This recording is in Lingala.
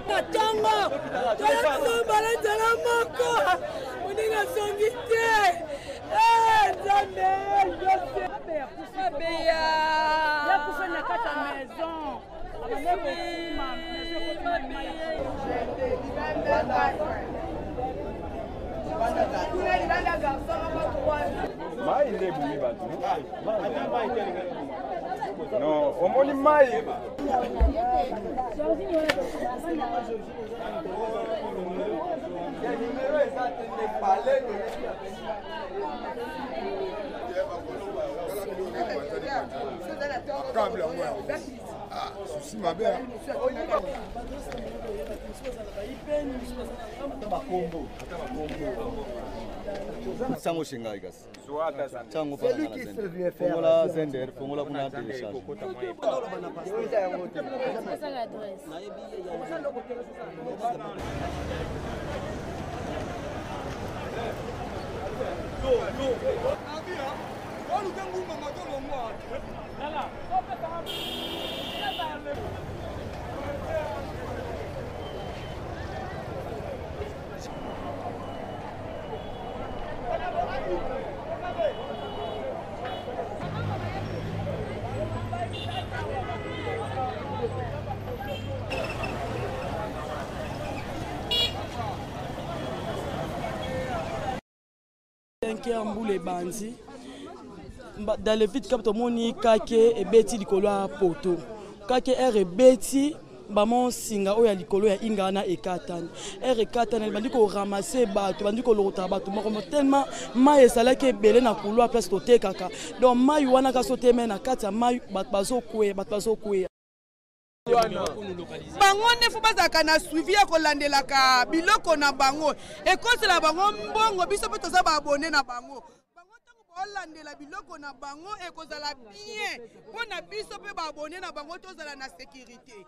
Na ntongo toyakosomba nzela moko, moninga azongi te. Eh, Nzambe Mabeya yakufa na kati ya maison, abande kokuma. Mai nde ebumi bato. Non, omoni mai. Numero eza te nde palais. Câble yango yango susi mabe. Sango shengai kasi sango fongola zender, fongola kuna télécharge. Ya mbula ebandi dans le vide cap, tomoni kake ebeti likolo ya poto. Kake ere ebeti bamo singa oyo ya likolo ya inga wana ekatani. Ere ekatani, bandi koramasser bato, bandi kolokota bato moko tellement mai ezalaki ebele na couloir place totekaka. Donc mai wana kasi oteme na kati ya mai, bato bazokweya, bato bazokweya. Bango nde fo bazalaka na suivi ya kolandelaka biloko na bango, ekosela bango mbongo. Biso mpe toza baabonnés na bango. Bango ntango baolandela biloko na bango, ekozala bien mpo na biso mpe baabonnés na bango, tozala na sécurité.